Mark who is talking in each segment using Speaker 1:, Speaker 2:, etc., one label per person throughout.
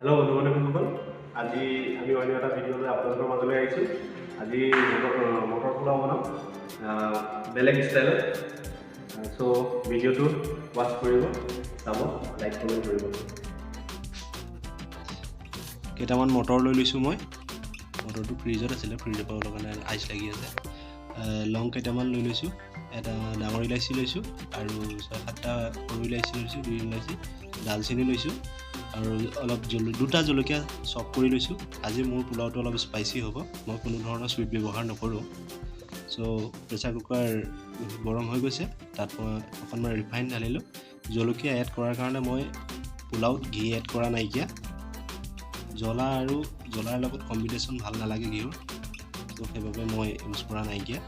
Speaker 1: Hello' বন্ধু বান্ধৱীসকল, আজি আমি অন্য এটা ভিডিঅ' লৈ আপোনালোকৰ মাজলৈ আহিছোঁ। আজি মটৰ পোলাও বনাম বেলেগ ষ্টাইলত। চ' ভিডিঅ'টো ৱাচ কৰিব, চাব, লাইক, কমেণ্ট কৰিব।
Speaker 2: কেইটামান মটৰ লৈ লৈছোঁ মই। মটৰটো ফ্ৰিজত আছিলে, ফ্ৰিজৰ পৰা ওলোৱা কাৰণে আইচ লাগি আছে। লং কেইটামান লৈ লৈছোঁ, এটা ডাঙৰ ইলাচি লৈছোঁ আৰু ছয় সাতটা সৰু ইলাচি লৈছোঁ, গ্ৰীণ ইলাচি, ডালচেনি লৈছোঁ আৰু অলপ দুটা জলকীয়া চপ কৰি লৈছোঁ। আজি মোৰ পোলাওটো অলপ স্পাইচি হ'ব, মই কোনো ধৰণৰ চুইট ব্যৱহাৰ নকৰোঁ। চ' প্ৰেছাৰ কুকাৰ গৰম হৈ গৈছে, তাত মই অকণমান ৰিফাইন ঢালিলোঁ। জলকীয়া এড কৰাৰ কাৰণে মই পোলাওত ঘি এড কৰা নাইকিয়া। জ্বলা আৰু জ্বলাৰ লগত কম্বিনেশ্যন ভাল নালাগে ঘিউৰ, ত' সেইবাবে মই ইউজ কৰা নাইকিয়া।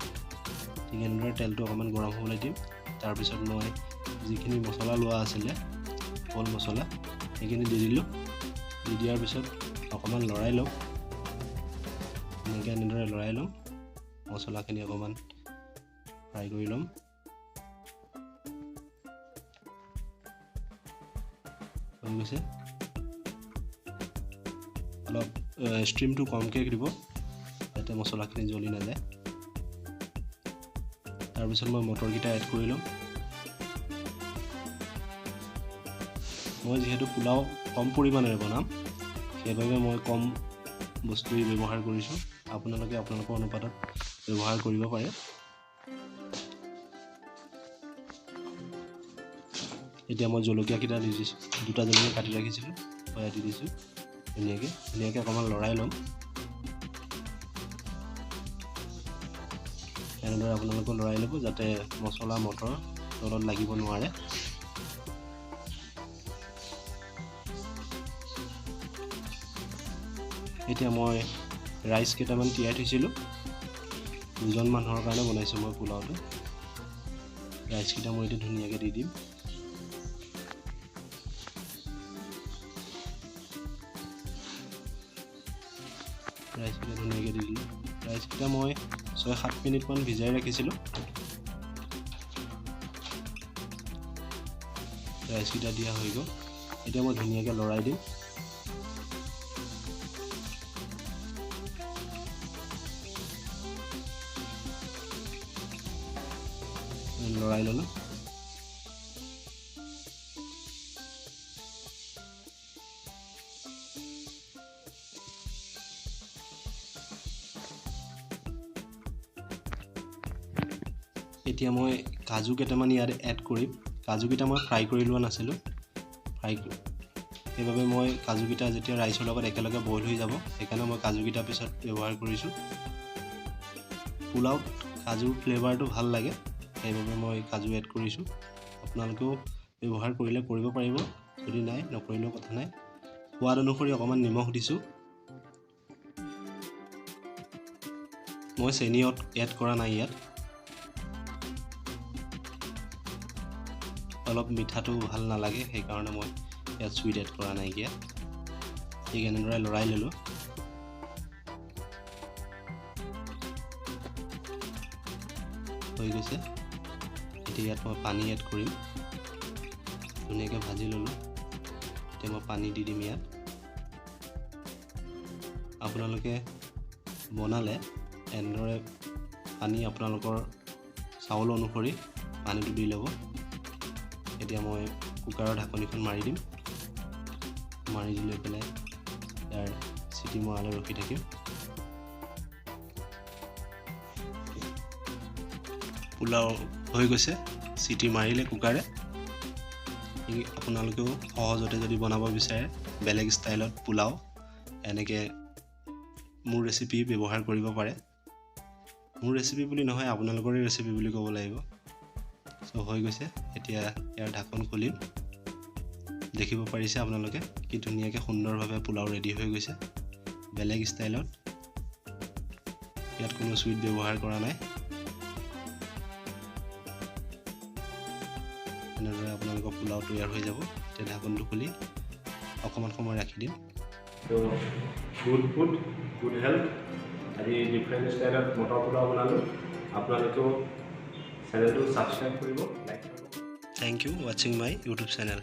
Speaker 2: ঠিক এনেদৰে তেলটো অকণমান গৰম হ'বলৈ দিম। তাৰপিছত মই যিখিনি মছলা লোৱা আছিলে, হোল মছলা, সেইখিনি দি দিলোঁ। দি দিয়াৰ পিছত অকণমান লৰাই ল'ম। এনেকৈ এনেদৰে লৰাই ল'ম, মছলাখিনি অকণমান ফ্ৰাই কৰি ল'ম। হৈ গৈছে। অলপ ষ্ট্ৰীমটো কমকৈ দিব, যাতে মছলাখিনি জ্বলি নাযায়। তাৰপিছত মই মটৰকেইটা এড কৰি ল'ম। মই যিহেতু পোলাও কম পৰিমাণেৰে বনাম, সেইবাবে মই কম বস্তু ব্যৱহাৰ কৰিছোঁ। আপোনালোকে আপোনালোকৰ অনুপাতত ব্যৱহাৰ কৰিব পাৰে। এতিয়া মই জলকীয়াকেইটা দি দিছোঁ। দুটা জলকীয়া কাটি ৰাখিছিলোঁ, সেয়া দি দিছোঁ। ধুনীয়াকৈ ধুনীয়াকৈ অকণমান লৰাই ল'ম। এনেদৰে আপোনালোকেও লৰাই ল'ব, যাতে মছলা মটৰ তলত লাগিব নোৱাৰে। এতিয়া মই ৰাইচ কেইটামান তিয়াই থৈছিলোঁ। দুজন মানুহৰ কাৰণে বনাইছোঁ মই পোলাওটো। ৰাইচকেইটা মই এতিয়া ধুনীয়াকৈ দি দিম। ৰাইচকেইটা ধুনীয়াকৈ দি দিলোঁ। ৰাইচকেইটা মই 6-7 মিনিটমান ভিজাই ৰাখিছিলোঁ। ৰাইচকেইটা দিয়া হৈ গ'ল। এতিয়া মই ধুনীয়াকৈ লৰাই দিম। লৰাই ল'লোঁ। এতিয়া মই কাজু কেইটামান ইয়াত এড কৰিম। কাজুকেইটা মই ফ্ৰাই কৰি লোৱা নাছিলোঁ, ফ্ৰাই সেইবাবে মই কাজুকেইটা যেতিয়া ৰাইচৰ লগত একেলগে বইল হৈ যাব, সেইকাৰণে মই কাজুকেইটা পিছত ব্যৱহাৰ কৰিছোঁ। পোলাওত কাজুৰ ফ্লেভাৰটো ভাল লাগে, সেইবাবে মই কাজু এড কৰিছোঁ। আপোনালোকেও ব্যৱহাৰ কৰিলে কৰিব পাৰিব, যদি নাই নকৰিলেও কথা নাই। সোৱাদ অনুসৰি অকণমান নিমখ দিছোঁ। মই চেনি এড কৰা নাই ইয়াত। অলপ মিঠাটো ভাল নালাগে, সেইকাৰণে মই ইয়াত চুইট এড কৰা নাইকিয়া। ঠিক এনেদৰে লৰাই ল'লোঁ। হৈ গৈছে। এতিয়া ইয়াত মই পানী এড কৰিম। ধুনীয়াকৈ ভাজি ল'লোঁ। এতিয়া মই পানী দি দিম ইয়াত। আপোনালোকে বনালে এনেদৰে পানী আপোনালোকৰ চাউল অনুসৰি পানীটো দি ল'ব। এতিয়া মই কুকাৰৰ ঢাকনিখন মাৰি দিম। মাৰি দি লৈ পেলাই ইয়াৰ চিটি মৰালৈ ৰখি থাকিম। পোলাও হৈ গৈছে, চিটি মাৰিলে কুকাৰে। আপোনালোকেও সহজতে যদি বনাব বিচাৰে বেলেগ ষ্টাইলত পোলাও, এনেকৈ মোৰ ৰেচিপি ব্যৱহাৰ কৰিব পাৰে। মোৰ ৰেচিপি বুলি নহয়, আপোনালোকৰে ৰেচিপি বুলি ক'ব লাগিব। চ' হৈ গৈছে। এতিয়া ইয়াৰ ঢাকন খুলিম। দেখিব পাৰিছে আপোনালোকে কি ধুনীয়াকৈ সুন্দৰভাৱে পোলাও ৰেডি হৈ গৈছে, বেলেগ ষ্টাইলত। ইয়াত কোনো চুইট ব্যৱহাৰ কৰা নাই। এনেদৰে আপোনালোকৰ পোলাও তৈয়াৰ হৈ যাব। এতিয়া ঢাকনটো খুলি অকণমান সময় ৰাখি দিম।
Speaker 1: ত' গুড ফুড, গুড হেল্থ। আজি ডিফাৰেণ্ট ষ্টাইলত মটৰ পোলাও বনালোঁ। আপোনালোকেও চেনেলটো ছাবস্ক্ৰাইব কৰিব, লাইক কৰিব।
Speaker 2: Thank you watching my YouTube channel.